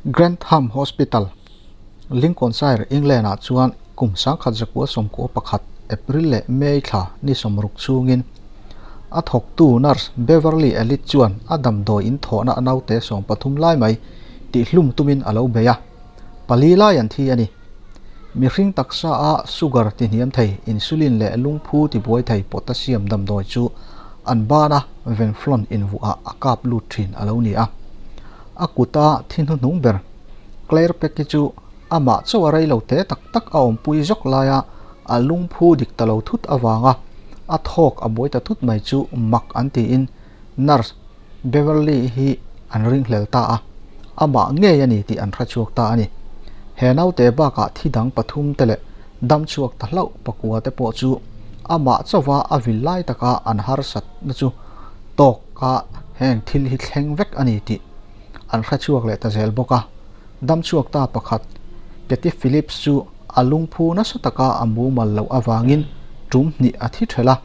Grantham Hospital, Lincolnshire, England-ah chuan kum 1991 April leh May thla ni 60 chhungin a thawktu nurse Beverly Ellitt chuan a damdawi in thawhna a naute 13 lai mai tihhlum tumin a lo bei a, pali lai an thi a ni. Mihring taksa a sugar tihniam thei insulin leh lungphu tibuai thei potassium damdawi chu an ban a venflon invuah a kap lut thin a lo ni a. A kuta thi hnuhnung ber Claire Peck-i chu amah chauh a rei lo te tak tak a awmpui zawk laia a lungphu dik ta lo thut avanga a thawk a buai ta thut mai chu mak an tiin nurse Beverly-i hi an ringhlel ta a, amah ngei a ni tih an hrechhuak ta a ni. He naute bakah thi dang pathum te leh dam chhuak ta hlauh pakua te pawh chu amah chauha a vil lai taka an harsatna chu tawka heng thil hi thleng vek a ni tih an hrechhuak leh ta zel bawk a. Dam chhuak ta pakhat Katy Phillips chu a lungphu nasa taka a mumal loh avangin tum hnih a thi ṭhelh a,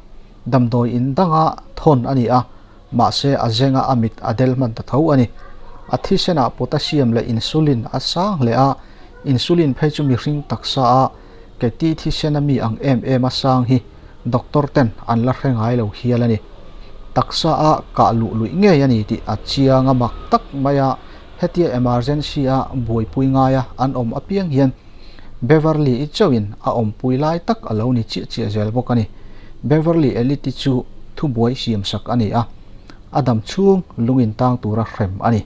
damdawi in danga thawn a ni a, mahse a zenga a mit a del hman ta tho a ni. A thisenah potassium leh insulin a sang hle a, insulin phei chu mihring taksa a Katy thisena mi ang em em a sang hi doctor ten an la hre ngai lo hial a ni. Taksa a kah luh luih ngei a ni tih a chiang a mak tak mai a, hetia emergency a buaipui ngaia an awm apiang hian Beverly-i chauhin a awmpui lai tak a lo ni chiah chiah zel bawk a ni. Beverly Elite-i chu thubuai siamsak a ni a, a dam chhung lungin tang tura hrem a ni.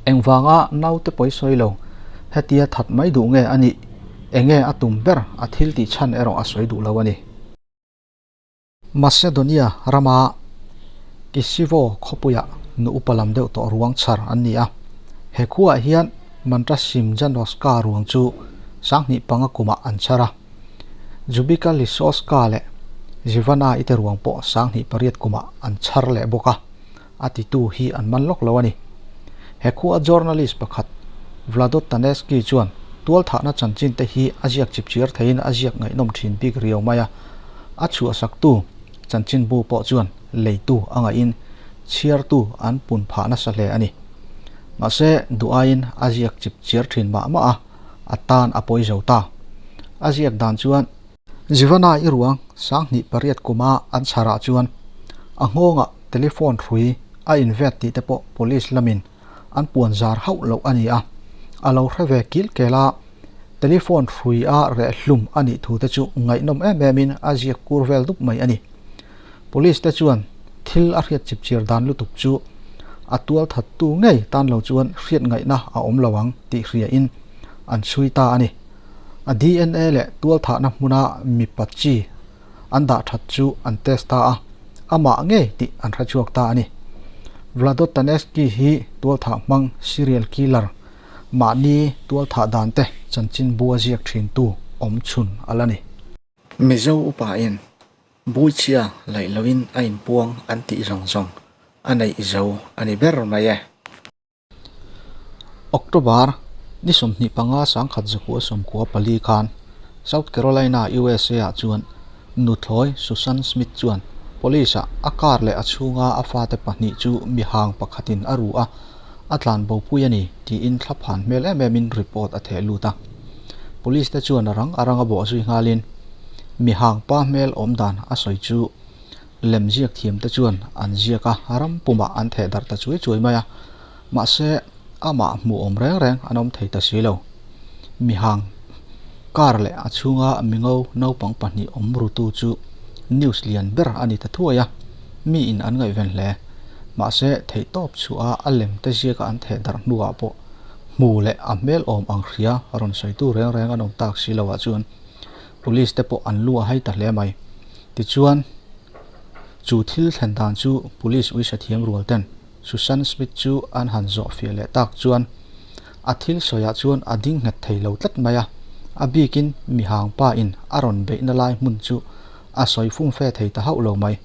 Engvanga naute pawi sawi lo, hetia that mai duh nge a nih? Enge a tum ber a thil tih chhan erawh a sawi duh lo a ni. Macedonia rama Kisivo khawpuiah nu upa lam deuh tawh ruang chhar an ni a. He khuaah hian Mantrasim Janoska ruang chu 2005 kumah an chhar a. Jubika Lisoska leh Zivana i te ruang pawh 2008 kumah an chhar leh bawk a. A titu hi an man lawk lo a ni. He khua journalist pakhat Vlado Taneski chuan tualthahna chanchin te hi a ziak chipchiar theiin a ziak ngaihnawm thin bik riau mai a. A chhuahsaktu chanchinbu pawh chuan leitu a ngaihin chhiartu an pun phah nasa hle a ni. Mahse, duh aiin a ziak chipchiar thin mah mah a, a tan a pawi zo ta. A ziak dan chuan. Zivana i ruang 2008 kuma an chharah chuan a nghawngah telephone hrui a invet tih te pawh police lamin an puan zar hauh loh a ni a, a lo hre ve kil kel a, telephone hrui a reh hlum a nih thu te chu ngaihnawm em em in a ziak kur vel dup mai a ni. Police te chuan thil a hriat chipchir dan lutuk chu a tual thattu ngei tan lo chuan hriat ngaihna a awm lo ang tih hria in an chhui ta a ni. A DNA leh tualthahna hmuna mipa chi an dah that chu an test ta a, amah ngei tih an hre chhuak ta a ni. Vlado Taneski hi tualthah hmang serial killer, mahni tualthah dan te chanchinbu a ziak thintu awm chhun a la ni. Mizo upain Buichhia laih loin a inpuang an tih zawng zawng a neih zo a ni ber mai e. October ni 25 1994 khan South Carolina, USA ah chuan nuthlawi Susan Smith chuan police ah a car leh a chhunga a fate pahnih chu mihang pakhatin a ru a, a tlanbopui a ni tiin thlaphan hmel em em in report a theh lut a. Police te chuan a rang a rang a bawh zui nghalin mihang pa hmel awm dan a sawi chu lem ziak thiam te chuan an ziak a, ram pumah an theh darh ta chuai chuai mai a, mahse amah hmuh awm reng reng an awm thei ta si lo. Mihang car leh a chhunga mingo naupang pahnih awm rutu chu news lian ber a ni ta thuai a, mi in an ngaihven hle. Mahse theihtawp chhuah a a lem te ziaka an theh darh hnuah pawh hmu leh a hmel awm ang hria rawn sawitu reng reng an awm tak si loah chuan police te pawh an lu a hai ta hle mai. Tichuan, chu thil thlen dan chu police uisa thiam rual ten Susan Smith chu an han zawh fiah leh tak chuan a thil sawiah chuan a ding nghet thei lo tlat mai a, a bikin mihang pa in a rawn beihna lai hmun chu a sawi fumfe thei ta hauh lo mai.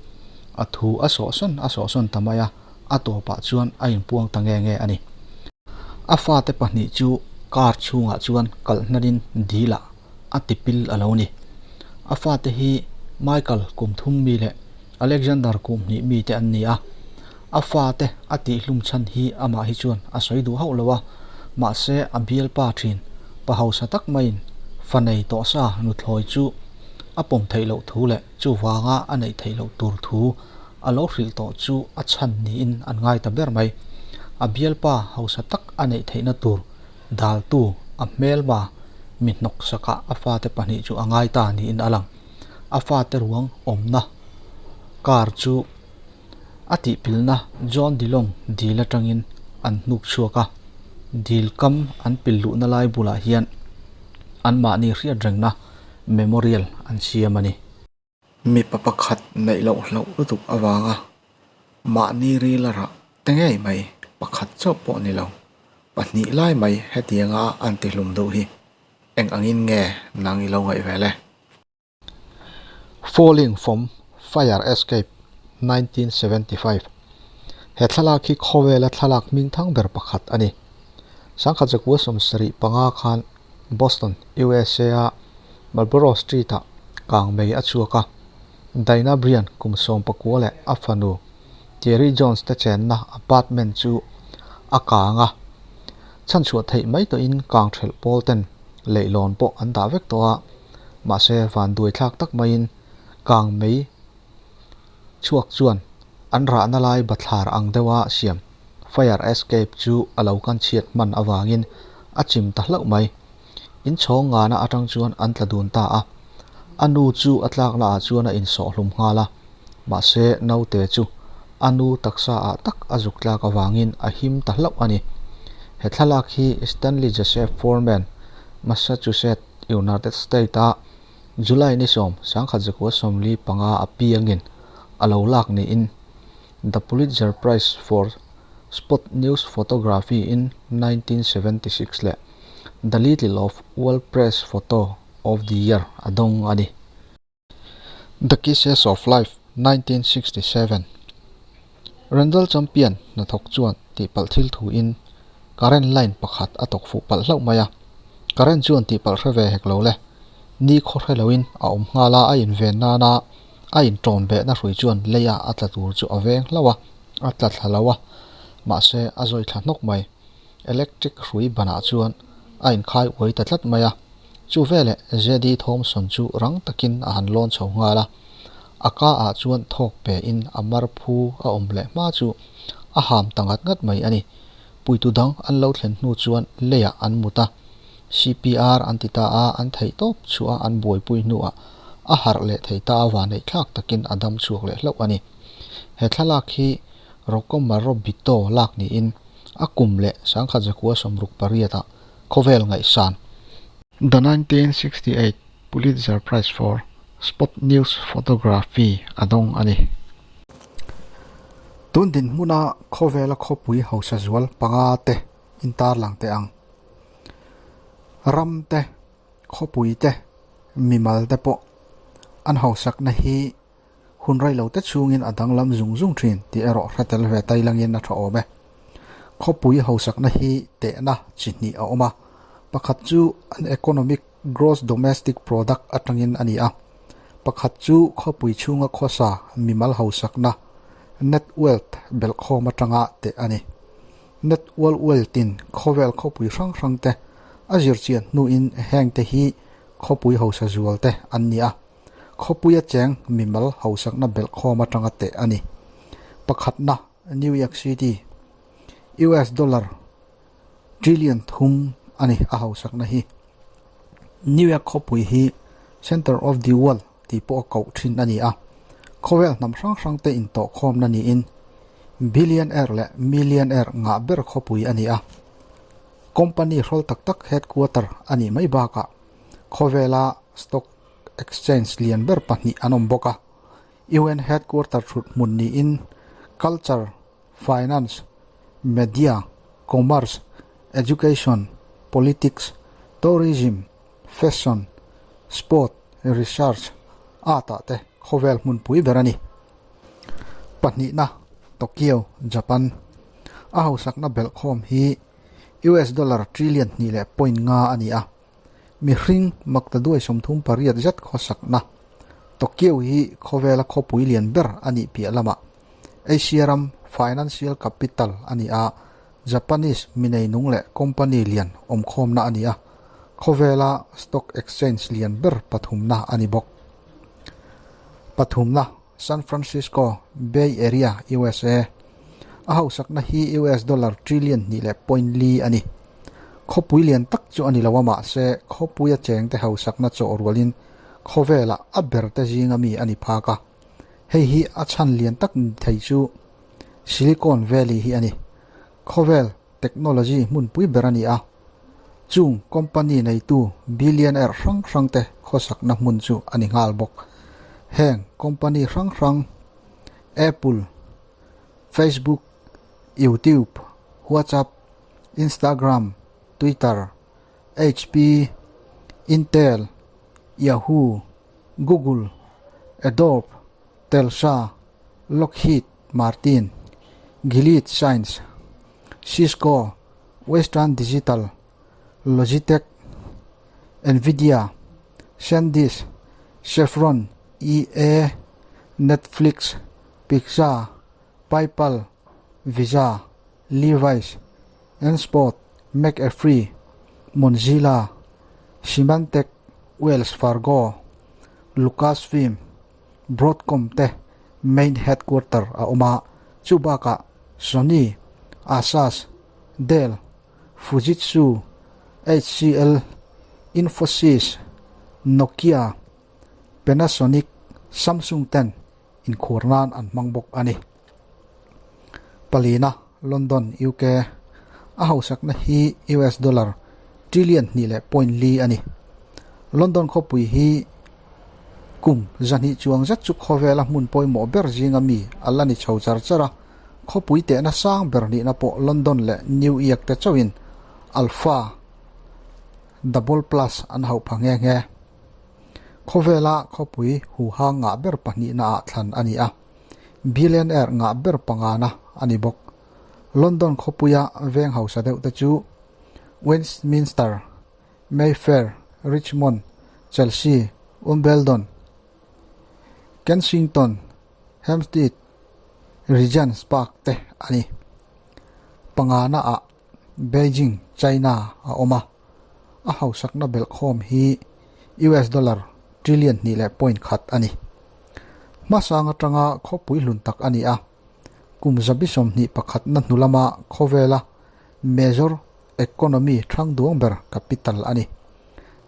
A thu a sawhsawn a sawhsawn ta mai a, a tawpah chuan a inpuang ta nge nge a ni. A fate pahnih chu car chhungah chuan kalh hnanin dilah a ti pil a lo ni. A fate hi Michael kum thum mi leh Alexander kum hnih mi te an ni a. A fate a tihhlum chhan hi amah hi chuan a sawi duh hauh lo a. Mahse, a bialpa thin pa hausa tak maiin fa nei tawh sa nuthlawi chu a pawm theih loh thu leh chuvanga a neih theih loh tur thu a lo hrilh tawh chu a chhan niin an ngai ta ber mai. A bialpa hausa tak a neih theihna tur daltu a hmelma mi hnawksakah a fate pahnih chu a ngai ta niin a lang. A fate ruang awmna car chu a tihpilna John DeLong dil atangin an hnuk chhuak a, dil kam an pil luhna lai bulah hian anmahni hriat rengna memorial an siam a ni. Mipa pakhat neih loh hlauh lutuk avanga mahni ril a rah te ngei mai pakhat chauh pawh ni lo, pahnih lai mai hetianga an tihlum duh hi eng angin nge nang i lo ngaih vel e? Falling from Fire Escape, 1975 He thlalak hi khawvela thlalak hming thang ber pakhat a ni. Sangkhat zakua sawmsarih panga khan Boston, USA-a Marlborough Street-ah kangmei a chhuak a, Dinah Bryan kum sawm pakua leh a fanu Terry Jones te chenna apartment chu a kang a. Chhanchhuah theih mai tawhin kang thelh pawl ten leihlawn pawh an dah vek tawh a, mahse vanduai thlak tak maiin kang mei chhuak chuan an rahna lai bathlar ang deuha siam fire escape chu a lo kan chhiat hman avangin a chim ta hlauh mai. Inchhawng ngana atang chuan an tla dun ta a, a nu chu a tlakna ah chuan a insawh hlum nghal a, mahse naute chu a nu taksa ah tak a zuk tlak avangin a him ta hlauh a ni. He thlalak hi Stanley Joseph Foreman, Massachusetts, United States a July ni sawm sangkhat zakua sawmli panga a piangin a lo lak niin The Pulitzer Prize for Spot News Photography in 1976 leh The Little of World Press Photo of the Year a dawng a ni. The Kisses of Life, 1967 Randall Champion hnathawk chuan tihpalh thil thuin current line pakhat a tawk fuh palh hlauh mai a. Current chuan tihpalh hre ve hek lo le. Ni khaw hre loin a awm nghal a, a inven nana a inṭawn behna hrui chuan leia a tla tur chu a veng hlauh a, a tla thla lo a, mahse a zawi thla hnawk mai. Electric hrui banah chuan a inkhai uai ta tlat mai a. Chu veleh JD Thomson chu rang takin a han lawn chho nghal a, a ka ah chuan thawk pe in a mar phu a awm leh hma chu a ham ta ngat ngat mai a ni. Puitu dang an lo thlen hnu chuan leiah an mut a, CPR an ti ta a, an theih tawp chhuah a an buaipui hnuah a harh leh thei ta a vaneih thlak takin a dam chhuak leh hlauh a ni. He thlalak hi Rocco Marobito lak niin a kum leh sangkhat zakua sawmruk pariat ah khawvel ngaihsan. The 1968 Pulitzer Prize for Spot News Photography a dawng a ni. Tun dinhmuna khawvela khawpui hausa zual panga te intarlang teh ang. Ram te, khawpui te, mimal te pawh an hausakna hi Hun rei lo te chhungin a danglam zung zung thin tih erawh hre tel ve tai langin a tha awm e. Khawpui hausakna hi tehna chi hnih a awm a, pakhat chu an economic gross domestic product atangin a ni a, pakhat chu khawpui chhunga khawsa mimal hausakna net wealth belhkhawm atanga teh a ni. Net world wealth in khawvel khawpui hrang hrang te a zirchian hnuin hengte hi khawpui hausa zual te an ni a. Khawpuia cheng mimal hausakna belhkhawm atanga teh a ni. Pakhatna, New York City, US dollar trillion thum a ni a hausakna hi. New York khawpui hi Center of the World tih pawh a koh thin a ni a. Khawvel hnam hrang hrang te intawhkhawmna niin billionaire leh millionaire ngah ber khawpui a ni a. Company hrawl tak tak headquarter a nih mai bakah khawvela stock Exchange lian ber pahnih an awm bawk a, UN headquarter thut hmun niin Culture, Finance, Media, Commerce, Education, Politics, Tourism, Fashion, Sport, Research, Art ah te khawvel hmunpui ber a ni. Pahnihna, Tokyo, Japan, a hausakna belhkhawm hi US dollar trillion hnih leh point nga a ni a. Mihring maktaduai 38 zet khawsakna Tokyo hi khawvela khawpui lian ber a nih piah lamah Asia ram financial capital a ni a, Japanese mi neinung leh company lian awmkhawmna a ni a, khawvela stock exchange lian ber pathumna a ni bawk. Pathumna, San Francisco, Bay Area, USA. A hausakna hi US dollar trillion hnih leh point li a ni. Khawpui lian tak chu a ni lo a mahse khawpuia chengte hausakna chawh rualin khawvelah a berte zinga mi a ni phak a. Hei hi a chhan lian tak ni thei chu Silicon Valley hi a ni. Khawvel technology hmunpui ber a ni a. Chung company neitu billionaire hrang hrangte khawsakna hmun chu a ni nghal bawk. Heng company hrang hrang Apple, Facebook, YouTube, WhatsApp, Instagram, Twitter, HP, Intel, Yahoo, Google, Adobe, Telstra, Lockheed Martin, Gilead Science, Cisco, Western Digital, Logitech, Nvidia, SanDisk, Chevron, EA, Netflix, Pixar, PayPal, Visa, Levi's, Ensport, McAfee, Mozilla, Symantec, Wells Fargo, Lucasfilm, Broadcom te main headquarter a awm a, chu bakah Sony, Asus, Dell, Fujitsu, HCL, Infosys, Nokia, Panasonic, Samsung ten inkhur nan an hmang bawk a ni. Palina, London, UK, a hausakna hi US dollar trillion hnih leh point li a ni. London khawpui hi kum zahnih chuang zet chu khawvela hmun pawimawh ber zinga mi a la ni chho char char a, khawpui tehna sang ber nihna pawh London leh New York te chauhin Alpha Double Plus an hauh pha nghe nghe. Khawvela khawpui huha ngah ber pahnihna ah thlan a ni a, billionaire ngah ber pangana a ni bawk. London khawpuia veng hausa deuh te chu Westminster, Mayfair, Richmond, Chelsea, Wimbledon, Kensington, Hampstead, Regent's Park te a ni. Pangana ah Beijing, China a awm a, a hausakna belhkhawm hi US dollar trillion hnih leh point khat a ni. Hmasang atanga khawpui hlun tak a ni a, kum zabi 21 na hnu lama khawvela major economy thang duang ber capital a ni.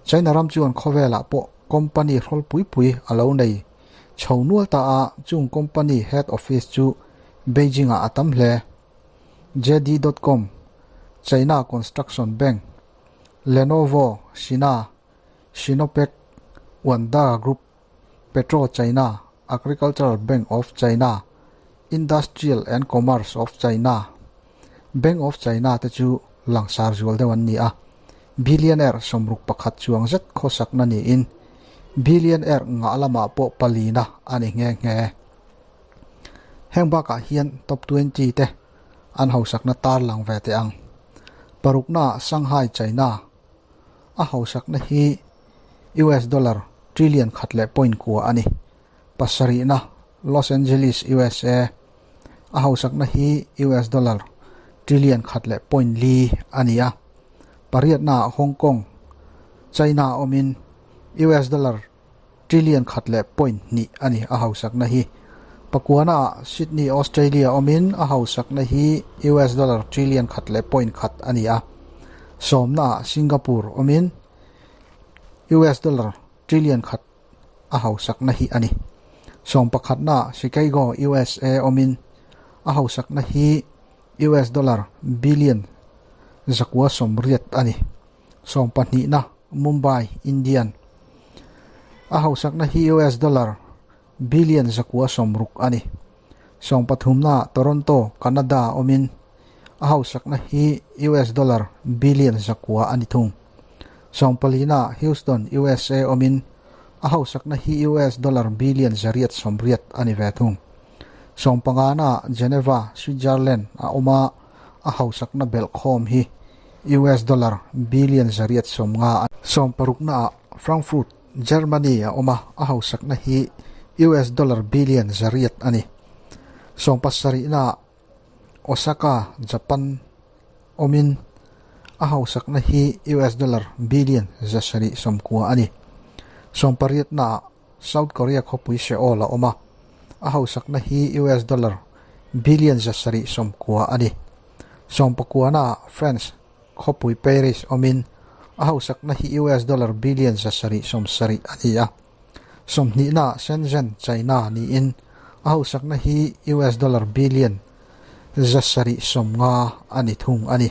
China ram chuan khawvelah pawh company hrawl pui pui a lo nei chho nual ta a, chung company head office chu Beijing ah a tam hle. JD.com, China Construction Bank, Lenovo, Sina, Sinopec, Wanda Group, Petro China, Agricultural Bank of China, Industrial and Commerce of China, Bank of China te chu langsar zual deuh an ni a. Billionaire 61 chuang zet khawsakna niin billionaire ngah lamah pawh palina a ni nghe nghe. Heng bakah hian top 20 te an hausakna tar lang ve teh ang. Parukna Shanghai, China a hausakna hi US dollar trillion khat leh point kua a ni. Pasarihna Los Angeles, USA a hausakna hi US dollar trillion khat leh point li a ni a. Pariatna Hong Kong, China awmin US dollar trillion khat leh point hnih a ni a hausakna hi. Pakuana ah Sydney, Australia awmin a hausakna hi US dollar trillion khat leh point khat a ni a. Sawmna ah Singapore awmin US dollar trillion khat a hausakna hi a ni. Sawmpakhatna ah Chicago, USA awmin a hausakna hi US dollar billion 180 a ni. Sawmpahnihna Mumbai, Indian a hausakna hi US dollar billion 160 a ni. Sawmpathumna Toronto, Canada awmin a hausakna hi US dollar billion 900 a ni thung. Sawmpalina Houston, USA awmin a hausakna hi US dollar billion 880 a ni ve thung. Sawmpangana Geneva, Switzerland a awma a hausakna belhkhawm hi US dollar billion 850 a ni. Sawmparukna ah Frankfurt, Germany a awma a hausakna hi US dollar billion 800 a ni. Sawmpasarihna ah Osaka, Japan. awmin a hausakna hi US dollar billion 790 a ni. Sawmpariatnaah South Korea khawpui Seoul a awm a, a hausakna hi US dollar billion 790 a ni. Sawmpakuanaah France khawpui Paris awmin a hausakna hi US dollar billion 770 a ni a. Sawmhnihnaah Shenzhen, China niin a hausakna hi US dollar billion 750 a ni thung a ni.